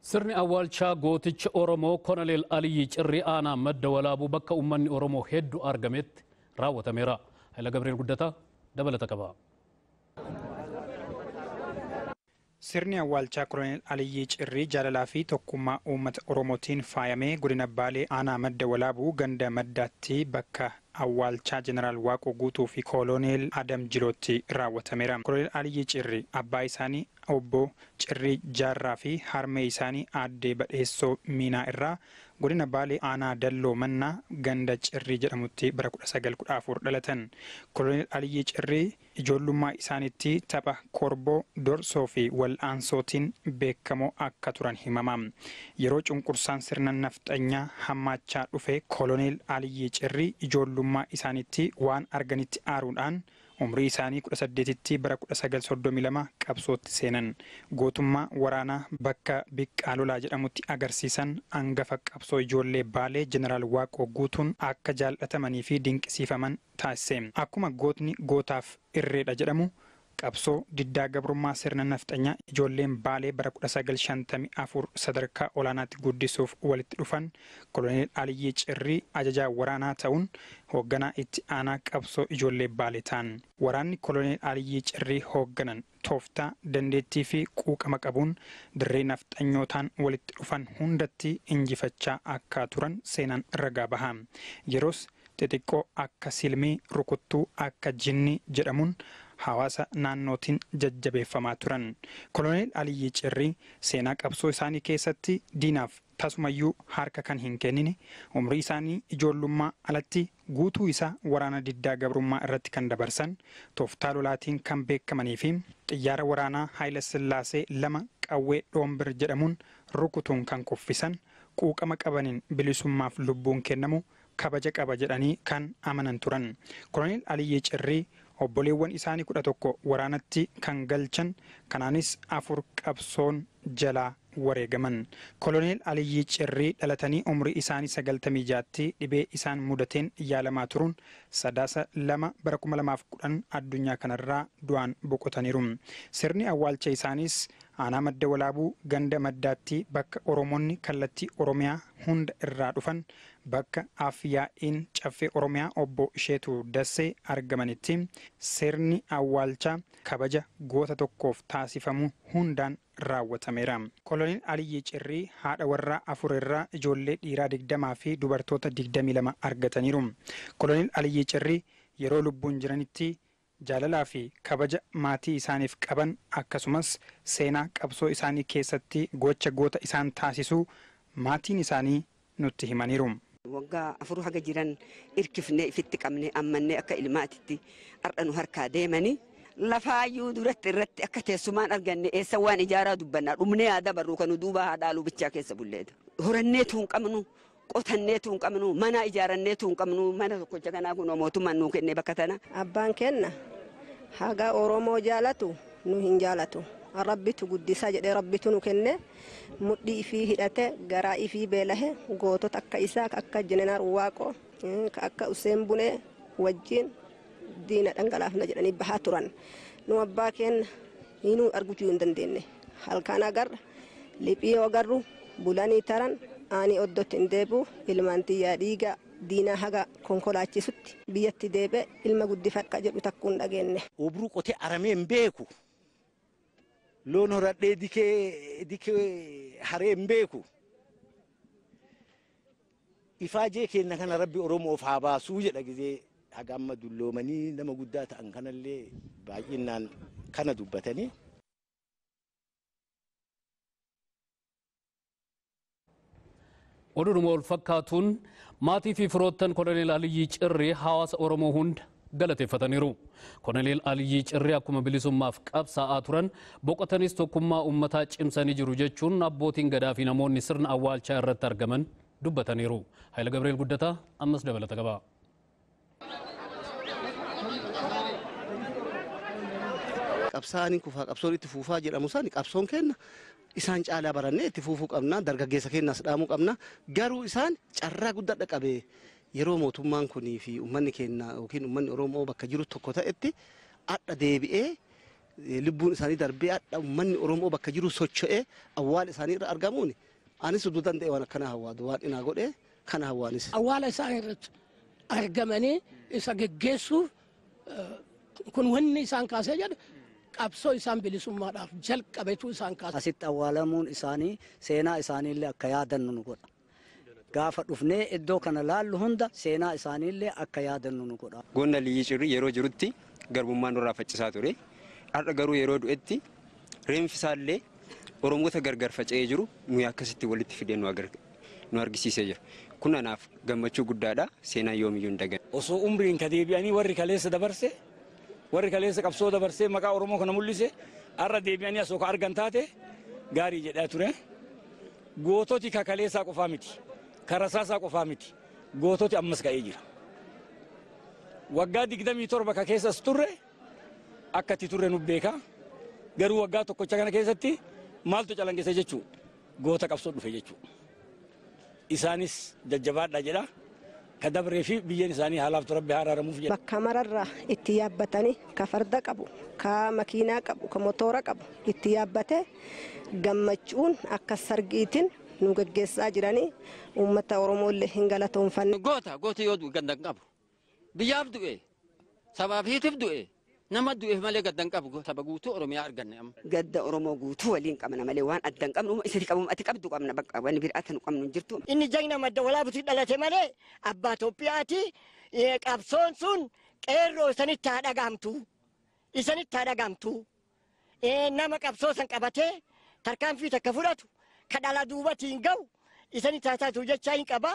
Sirni awwaalchaa gooticha Oromoo Koloneel Aliyyi Cirrii aanaa Madda Walaabuu bakka uummanni Oromoo hedduu argametti raawwatameera. Hayila Gabriel Guddataa dabalata qaba. Sirni awwaalchaa Koloneel Aliyyi Cirrii jaalalaa fi tokkummaa uummata Oromootiin faayamee godina Baalee aanaa Madda Walaabuu ganda Maddaatti bakka awwaalchaa Jeneraal Waaqoo Guutuu fi Koloneel Adam Jilootti raawwatameera. Koloneel Aliyyi Cirrii abbaa isaanii obbo Cirrii Jaarraa fi harmee isaanii aadde Badheessoo Miinaa irraa godina Baalee aanaa Dalloo Mannaa ganda Cirrii jedhamutti bara 1914 dhalatan. Koloneel Aliyyi Cirrii ijoollummaa isaaniitti tapha korboo, dorsoo fi wal'aansootiin beekamoo akka turan himama. Yeroo cunqursaan sirna nafxanyaa hammaachaa dhufe Koloneel Aliyyi Cirrii ijoollummaa isaaniitti waan arganitti aaruudhaan umrii isaanii 18tti bara 1932 qabsootti seenan. Gootummaa waraanaa bakka Biqqaalolaa jedhamutti agarsiisan hangafa qabsoo ijoollee Baalee Jeneraal Waaqoo Guutuun akka jaallatamanii fi dinqisiifaman taasise. Akkuma gootni gootaaf irreedha jedhamu qabsoo diddaa gabrummaa sirna nafxanyaa ijoolleen Baalee bara 1954 sadarkaa olaanaatti guddisuuf walitti dhufan Koloneel Aliyyi Cirrii ajajaa waraanaa ta'uun hoogganaa itti aanaa qabsoo ijoollee Baalee ta'an. Waraanni Koloneel Aliyyi Cirrii hoogganan tooftaa dandeettii fi quuqama qabuun dirree nafxanyootaan walitti dhufan hundatti injifachaa akka turan seenaan ragaa baha. Yeroos xixiqqoo akka silmii, rukuttuu akka jinni jedhamuun hawaasa naannootiin jajjabeeffamaa turan. Koloneel Aliyyi Cirrii seenaa qabsoo isaanii keessatti diinaaf tasumayyuu harka kan hin kennine, umrii isaanii ijoollummaa alatti guutuu isaa waraana diddaa gabrummaa irratti kan dabarsan, tooftaa lolaatiin kan beekamanii fi xiyyaara waraanaa Haayila Sillaasee 2 qawwee dhoombir jedhamuun rukutuun kan kuffisan, quuqama qabaniin bilisummaaf lubbuun kennamu kabaja qaba jedhanii kan amanan turan. Koloneel Aliyyi Cirrii obboleewwan isaanii 11 waraanatti kan galchan, kanaanis 4 qabsoon jalaa wareegaman. Koloneel Aliyyi Cirrii dhalatanii umrii isaanii 96tti dhibee isaan mudateen yaalamaa turuun Sadaasa 2 bara 2010 addunyaa kanarraa du'aan boqotaniiru. Sirni awwaalcha isaaniis aanaa Madda Walaabuu ganda Maddaatti bakka Oromoonni kallattii Oromiyaa hunda irraa dhufan bakka Afyaa'iin Caffee Oromiyaa obbo Isheetuu Dassee argamanitti sirni awwaalchaa kabaja goota tokkoof taasifamu hundaan raawwatameera. Koloneel Aliyyi Cirrii haadha warraa 4 irraa ijoollee dhiiraa 20 fi dubartoota 22 argataniiru. Koloneel Aliyyi Cirrii yeroo lubbuun jiranitti jaalalaa fi kabaja maatii isaaniif qaban akkasumas seenaa qabsoo isaanii keessatti gocha goota isaan taasisuu maatiin isaanii nutti himaniiru. Waggaa 4 haga jiran irkifnee ifitti qabnee ammannee akka ilmaatitti har'a nu harkaa deemanii lafaayyuu duratti irratti akka teessumaan arganne eessa waan ijaaraa dubbannaa dhumnee haa dabarru kan duuba haa dhaaluu bichaa keessa bulleeta. Horanneetu hin qabnu, qotanneetu hin qabnu, mana ijaaranneetu hin qabnu, mana tokkocha kanaa kun mootummaan nuu kenne bakka tana. Abbaan kenna haga Oromoo jaalatu nu hin jaalatu. Rabbitu guddisaa jedhee Rabbitu nu kenne mudhii ifii hidhate garaa ifii beelahe gootota akka isaa akka Jeneraal Waaqoo akka Useen Bunee wajjin diina dhangalaafna jedhanii bahaa turan. Nu abbaa kenna hinuu arguutu hin dandeenye. Halkan agarra liphii agarru bulanii taran ani oddootti hin deebi'u ilmaan xiyyaa dhiiga diinaa haga konkolaachisutti biyyatti deebi'e ilma guddifadha jedhu takkuun hin dhageenye. Obruu qotee aramee hin beeku. Loon horadhee dikee haree hin beeku. Ifaajee keenya kana Rabbi Oromoof haa baasuu jedha gizee haga amma dulloomanii nama guddaa ta'an kanallee baay'inaan kana dubbatanii. Oduudhuma wal fakkaatuun maatii fi firoottan Koloneel Aliyyi Cirrii hawaasa Oromoo hunda galateeffataniiru. Koloneel Aliyyi Cirrii akkuma bilisummaaf qabsaa'aa turan boqotanis tokkummaa uummataa cimsanii jiru jechuun abbootiin gadaa fi namoonni sirna awwaalchaa irratti argaman dubbataniiru. Hayila Gabriel Guddataa ammas dabalata qaba. Qabsaa'anii kufaa qabsoon itti fuufaa jedhamu isaan qabsoon kenna. Isaan caalaa barannee itti fuufuu qabna, dargaggeessa keenyas dhaamuu qabna. Garuu isaan carraa guddaa dhaqqabe yeroo mootummaan kunii fi uummanni keenya yookiin uummanni Oromoo bakka jiru tokko ta'etti adda deebi'ee Lubbuun isaanii darbee hadha uummanni Oromoo bakka jiru socho'ee awwaala isaanii irra argamuun anis utuu danda'e waan akkana hawwaatu waan inaa godhee kana hawwaanis. Awwaala isaan irratti argamanii isa geggeessuuf kun wanni isaan kaasee jedhu qabsoo isaan bilisummaadhaaf jalqabetu isaan kaase. Asitti awwaalamuun isaanii seenaa isaaniillee akka yaadannu nu godha. Gaafa dhufnee iddoo kana laallu hunda seenaa isaaniillee akka yaadannu nu godha. Goonna Aliyyii Cirrii yeroo jirutti garbummaan nurraa faccisaa ture. Har'a garuu yeroo du'etti reenfi isaallee Oromoota gargar faca'ee jiru nuyi akkasitti walitti fidee nu argisiisee jira. Kun anaaf gammachuu guddaadha. Seenaan yoomiyyuu hin daganne. Osoo umriin ka deebi'anii warri kaleessa dabarse, warri kaleessa qabsoo dabarsee maqaa Oromoo kana mul'ise har'a deebi'anii asoo ka argan taate gaarii jedhaa ture. Goototi ka kaleessaa qofaa miti. Ka rasaasaa qofaa miti. Goototi ammas ka'ee jira. Waggaa 27 ka keessas turre akka itti turre nu beeka. Garuu waggaa tokkocha kana keessatti maaltu calanqise jechuu goota qabsoo dhufe jechuu. Isaanis jajjabaadha jedha. Ka dabree fi biyyeen isaanii haalaaf Rabbi haa araaramuuf jedha. Bakka mararraa itti yaabbatanii ka farda qabu, ka makiinaa qabu, ka motora qabu itti yaabbatee gammachuun akka sargiitiin nu geggeessaa jiranii uummata Oromoo illee hin galatoonfanne. Goota goota yoo du'e gadda hin qabu. Biyyaaf du'e, sabaafiitiif du'e, nama du'eef malee gadda hin qabu. Saba guutuu Oromiyaa arganne amma. Gadda Oromoo guutuu waliin qabna malee waan adda hin qabnu isatti qabu ati qabdu qabna bakka wanni biraa tan qabnu hin jirtu. Inni jagna Madda Walaabutti dhalate malee abbaa Itoophiyaati. Qabsoon sun qeerroo isanitti haa dhagaamtu. Isanitti haa dhagaamtu. Nama qabsoo san qabatee tarkaanfii takka fudhatu ka dhala duubatiin ga'u isanitti haa taatu jechaa hin qaba.